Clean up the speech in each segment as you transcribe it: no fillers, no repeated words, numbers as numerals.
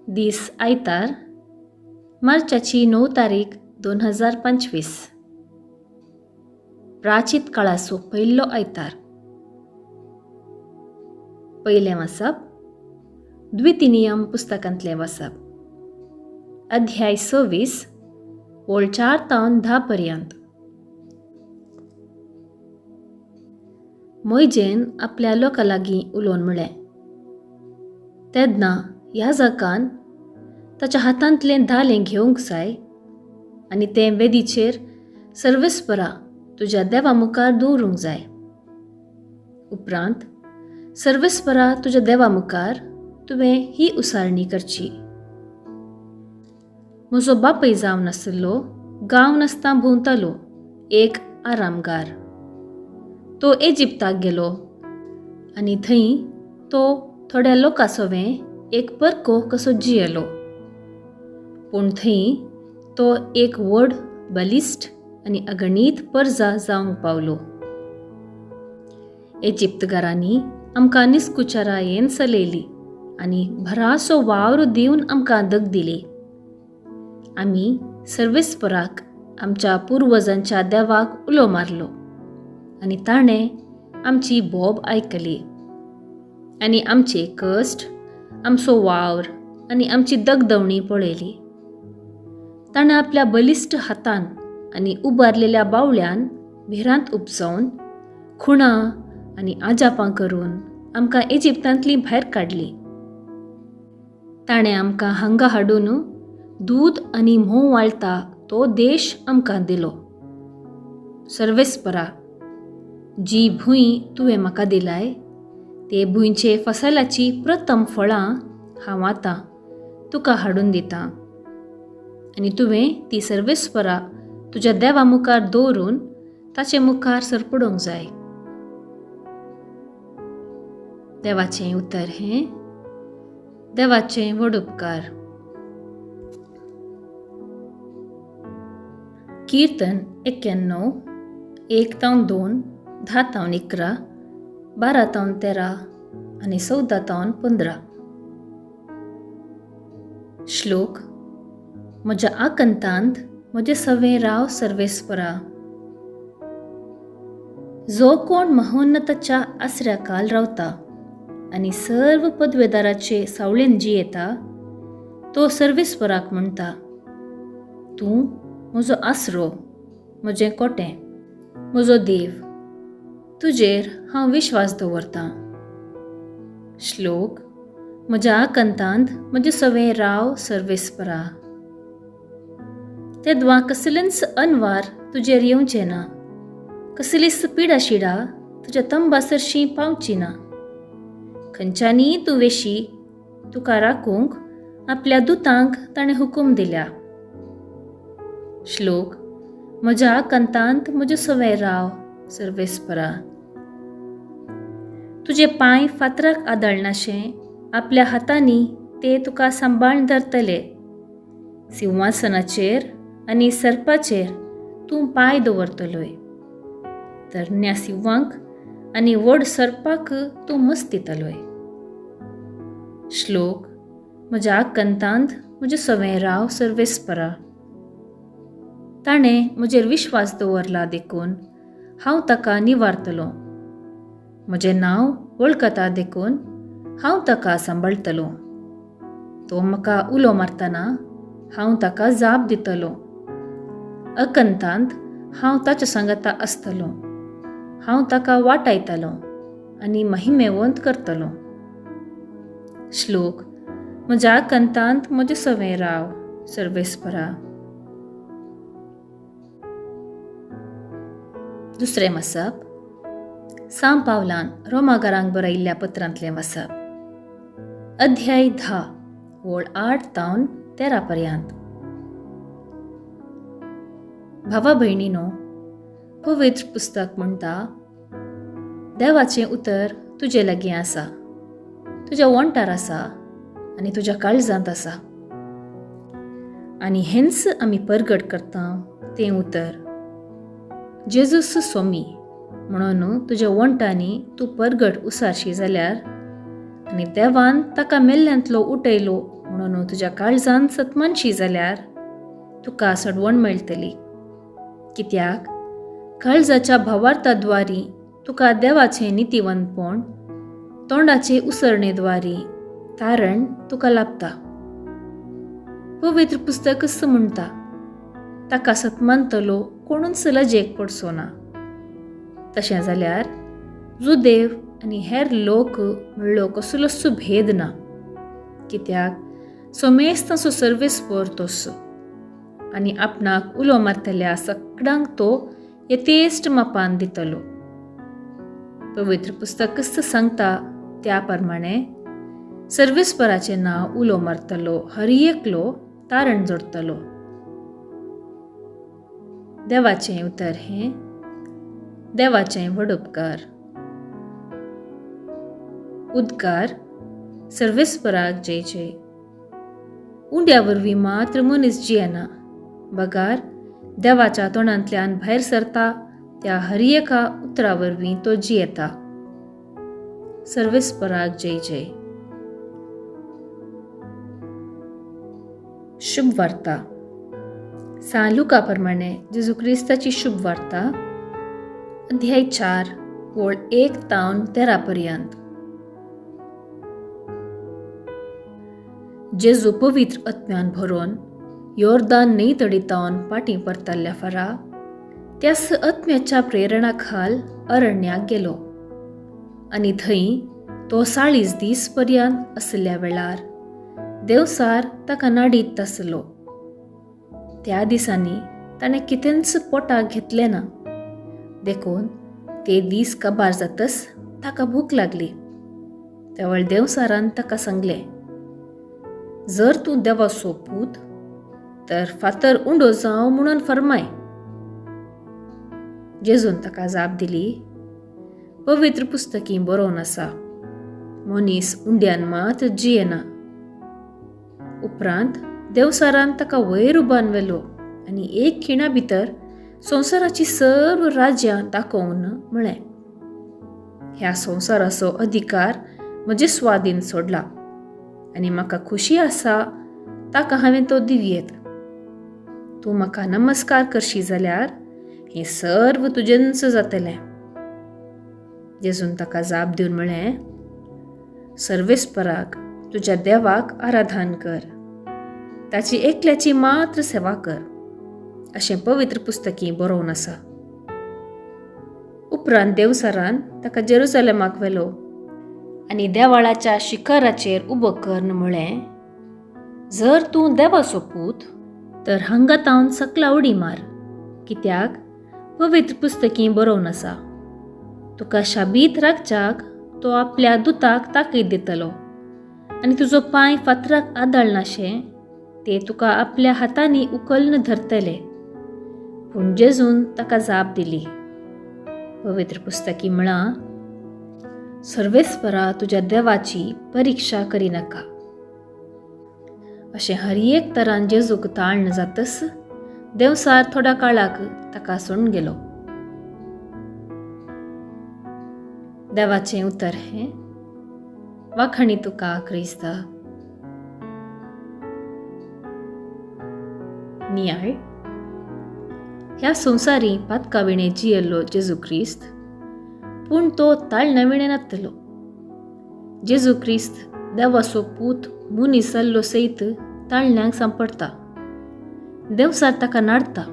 दीस आयतार, मार्चाची 9 तारीख 2025. प्राचीत काळाचो पयलो आयतार. पयलें वाचप द्वितीनियम पुस्तकांतलें वाचप, अध्याय 26 ओळ 4 तावन 10 पर्यंत. मोयजेन आपल्या लोकां लागीं उलोवन म्हळें, तेन्ना ह्या जाकान ताच्या हातांतलें दालें घेवंक जाय आनी तें वेदीचेर सर्वेस्परा तुज्या देवा मुखार दवरूंक जाय. उपरांत सर्वेस्परा तुज्या देवा मुखार तुवें ही उसारणी करची. म्हजो बापय जावन आशिल्लो गांव नासता भोंवतालो एक आरामगार. तो इजिप्ताक गेलो आनी थंय तो थोड्या लोकां सवें एक परको कसो जियेलो. पूण थंय तो एक व्हड बलिश्ट आनी अगणीत परजा जावंक पावलो. इजिप्तगारांनी आमकां निस्कुचरायेन चलयली आनी भरासो वावर दिवन आमकां दग दिली. आमी सर्वेस्पराक आमच्या पुर्वजांच्या देवाक उलो मारलो आनी ताणें आमची बोब आयकली आनी आमचे कश्ट, आमचो वावर आनी आमची दगदवणी पळयली. ताणें आपल्या बलिश्ट हातान आनी उबारलेल्या बावळ्यान भिरांत उपजावन खुणां आनी आजापां करून आमकां इजिप्तांतलीं भायर काडलीं. ताणें आमकां हांगा हाडून दूद आनी म्होंव वाळटा तो देश आमकां दिलो. सर्वेस्परा, जी भूंय तुवें म्हाका दिलाय ते भुंयचे फसलाची प्रथम फळां हांव आतां तुका हाडून दितां आनी तुवें ती सर्वेस्परा तुज्या देवा मुखार दवरून ताचे मुखार सरपडूंक जाय. देवाचें उतर हें देवाचें व्हड उपकार. कीर्तन 91, 1 तावन 2, 10 तावन 11, 12 तावन 13 आनी 14 तावन 15. श्लोक. म्हज्या आकंतांत म्हजें सवें राव सर्वेस्परा. जो कोण महोन्नताच्या आसऱ्या काल रावता आनी सर्व पदवेदाराचे सावळेन जियेता तो सर्वेस्पराक म्हणटा, तूं म्हजो आसरो, म्हजें कोटें, म्हजो देव, तुजेर हांव विश्वास दवरतां. श्लोक. म्हज्या आकंतांत म्हजें सवें राव सर्वेस्परा. तेद्वां कसलेंच अनवार तुजेर येवचें ना, कसलीच पिडा शिडा तुज्या तंबा सरशीं पावची ना. खंयच्यानी तूं वेशी तुका राखूंक आपल्या दुतांक ताणें हुकूम दिल्या. श्लोक. म्हज्या आकंतांत म्हजें सवें राव सर्वेस्परा. तुजे पांय फातराक आदळनाशें आपल्या हातांनी ते तुका सांबाळून धरतले. सिंहासनाचेर आनी सर्पाचेर तूं पांय दवरतलोय. तरण्या सिंवांक आनी व्हड सर्पाक तूं मस्त दितलोय. श्लोक. म्हज्या आकंतांत म्हजें सवें राव सर्वेस्परा. ताणें म्हजेर विश्वास दवरला देखून हांव ताका निवारतलो. म्हजें नांव वळखता देखून हांव ताका सांबाळटलो. तो म्हाका उलो मारतना हांव ताका जाप दितलो. अकंतांत हांव ताच्या सांगाता आसतलो. हांव ताका वाटायतलो आनी महिमेवंत करतलो. श्लोक. म्हज्या आकंतांत म्हजें सवें राव सर्वेस्परा. दुसरें वाचप सांव पावलान रोमागारांक बरयिल्ल्या पत्रांतलें वाचप, अध्याय 10 ओळ 8 तावन 13 पर्यंत. भावा भयणीनो, पवित्र पुस्तक म्हणटा, देवाचें उतर तुजे लागीं आसा, तुज्या वण्टार आसा आनी तुज्या काळजांत आसा. आनी हेंच आमी परगट करता तें उतर जेजूस स्वामी म्हणून तुज्या वण्टांनी तूं परगट उसारशी जाल्यार आनी देवान ताका मेल्ल्यांतलो उठयलो म्हणून तुज्या काळजान सतमानशी जाल्यार तुका सडवण मेळटली. कित्याक काळजाच्या भावार्थाद्वारी तुका देवाचें नितीवंतपण, तोंडाचे उसरणेद्वारी तारण तुका लाभता. पवित्र पुस्तकच म्हणटा, ताका सतमानतलो कोणूच लजेक पडचो ना. तशें जाल्यार जुदेव आनी हेर लोक म्हणलो कसलोच भेद ना, कित्याक सोमेस्तांचो सर्वेस्पर तोस आनी आपणाक उलो मारतल्या सगळ्यांक तो यथेश्ट मापान दितलो. पवित्र पुस्तकच सांगता त्या प्रमाणे सर्वेस्पराचें नांव उलो मारतलो हर एकलो तारण जोडटलो. देवाचें उतर हें देवाचें व्हड उपकार. उद्गार सर्वेस्पराक जय जय. उंड्या वरवीं मात्र मनीस जियेना, बगार देवाच्या तोंडांतल्यान भायर सरता त्या हर एका उतरा वरवीं तो जियेता. सर्वेस्पराक जय जय. शुभ वार्ता. सान लुका प्रमाणे जेजू क्रिस्ताची शुभ वार्ता, अध्याय 4 ओळ 1 तावन 13 पर्यंत. जेजू पवित्र आत्म्यान भरून योर्दान न्हंय तडी तावन पाटी परतल्ल्या फारा त्यास आत्म्याच्या प्रेरणा खाल अरण्याक गेलो आनी थंय तो 40 दीस पर्यंत आसल्या वेळार देवसार ताका नाडीत आसलो. त्या दिसांनी ताणें कितेंच पोटाक घेतलें ना, देखून ते दीस काबार जातच ताका भूक लागली. त्यावेळ देवसारान ताका सांगलें, जर तूं देवाचो पूत तर फातर उंडो जावं म्हणून फरमाय. जेजून ताका जाप दिली, पवित्र पुस्तकी बरोवन आसा, मनीस उंड्यान मात जियेना. उपरांत देवसारान ताका वयर उबान व्हेलो आनी एक खिणा भितर संवसाराची सर्व राज्यां दाखोवन म्हळें, ह्या संवसाराचो अधिकार म्हजे स्वाधीन सोडला आनी म्हाका खुशी आसा ताका हांवें तो दिवयेत. तूं म्हाका नमस्कार करशी जाल्यार हें सर्व तुजेंच जातलें. जेजून ताका जाप दिवन म्हळें, सर्वेस्पराक तुज्या देवाक आराधन कर, ताची एकल्याची मात्र सेवा कर, अशें पवित्र पुस्तकी बरोवन आसा. उपरांत देवसारान ताका जेरुसलेमाक व्हेलो आनी देवाळाच्या शिखराचेर उबो करून म्हळें, जर तूं देवाचो पूत तर हांगा तावन सकला उडी मार, कित्याक पवित्र पुस्तकी बरोवन आसा, तुका शाबीत राखच्याक तो आपल्या दुताक ताकीद दितलो आनी तुजो पांय फातराक आदळनाशें ते तुका आपल्या हातांनी उखल्न धरतले. पूण जेजून ताका जाप दिली, पवित्र पुस्तकी म्हळां, सर्वेस्परा तुज्या देवाची परिक्षा करिनाका. अशें हर एक तरान जेजूक ताळण जातच देवसार थोड्या काळाक ताका सोडून गेलो. देवाचें उतर हें वाखाणी तुका क्रिस्ता. नियाळ. ह्या संवसारी पातका विणें जियेल्लो जेजू क्रिस्त, पूण तो ताळण्या विणें नातलो. जेजू क्रिस्त देवाचो पूत मनीस जाल्लो सयत ताळण्यांक सांपडटा, देवसार ताका नाडटा,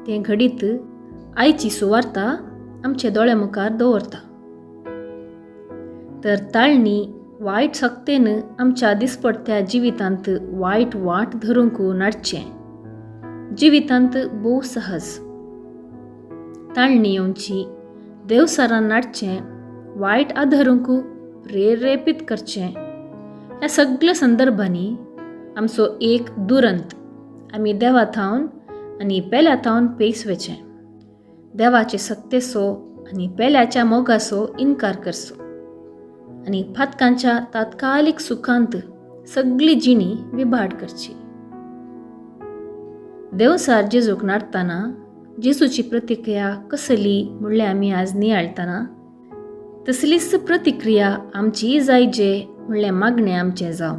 तें घडीत आयची सुवार्ता आमचे दोळ्या मुखार दवरता. तर ताळणी वायट सक्तेन आमच्या दिसपडत्या जिवितांत वायट वाट धरूंक नाडचें जिवितांत भोव सहज. ताळणी येवची, देवसारान नाडचें, वायट आधरूंक प्रेरेपीत करचें, ह्या सगळ्या संदर्भांनी आमचो एक दुरंत आमी देवा थावन आनी पेल्या थावन पेस वेचें, देवाचे सक्तेचो आनी पेल्याच्या मोगाचो इनकार करचो आनी फातकांच्या तात्कालीक सुखांत सगळी जिणी विभाड करची. देवसार जेजूक नाडतना जेजूची प्रतिक्रिया कसली म्हणल्यार आमी आज नियाळतना तसलीच प्रतिक्रिया आमचीय जायजे म्हणलें मागणें आमचें जावं.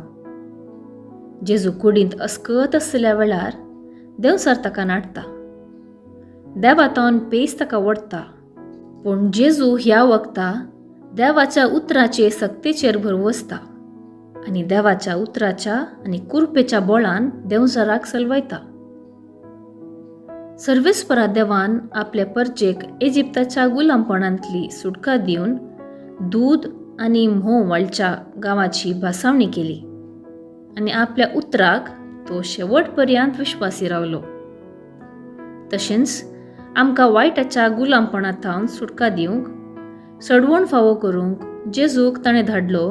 जेजू कुडींत अस्कत आसल्या वेळार देंवचार ताका नाडटा, देवातावन पेस ताका ओडटा. पूण जेजू ह्या वखता देवाच्या उतराचे सक्तेचेर भरवसता आनी देवाच्या उतराच्या आनी कुरपेच्या बोळान देंवचाराक सलवायता. सर्वेस्परा देवान आपल्या परजेक इजिप्ताच्या गुलामपणांतली सुटका दिवन दूद आनी म्होंव वाळच्या गांवाची भासावणी केली आनी आपल्या उतराक तो शेवट पर्यंत विश्वासी रावलो. तशेंच आमकां वायटाच्या गुलामपणा थावन सुटका दिवंक, सडवण फावो करूंक जेजूक ताणें धाडलो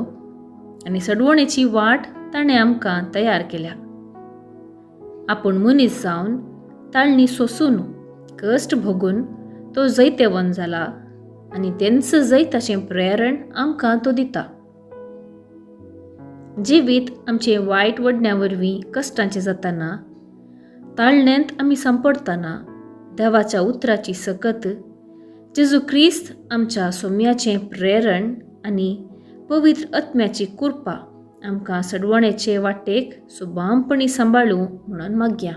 आनी सडवणेची वाट ताणें आमकां तयार केल्या. आपूण मनीस जावन ताळणी सोसून कश्ट भोगून तो जैतेवंत जाला आनी तेंच जैताचें प्रेरण आमकां तो दिता. जिवीत आमचें वायट वडण्या वरवीं कश्टांचें जाताना, ताळण्यांत आमी सांपडटना देवाच्या उतराची सकत, जेजू क्रिस्त आमच्या सोम्याचें प्रेरण आनी पवित्र आत्म्याची कृपा आमकां सडवणेचे वाटेक सुबामपणी सांबाळूं म्हणून मागया.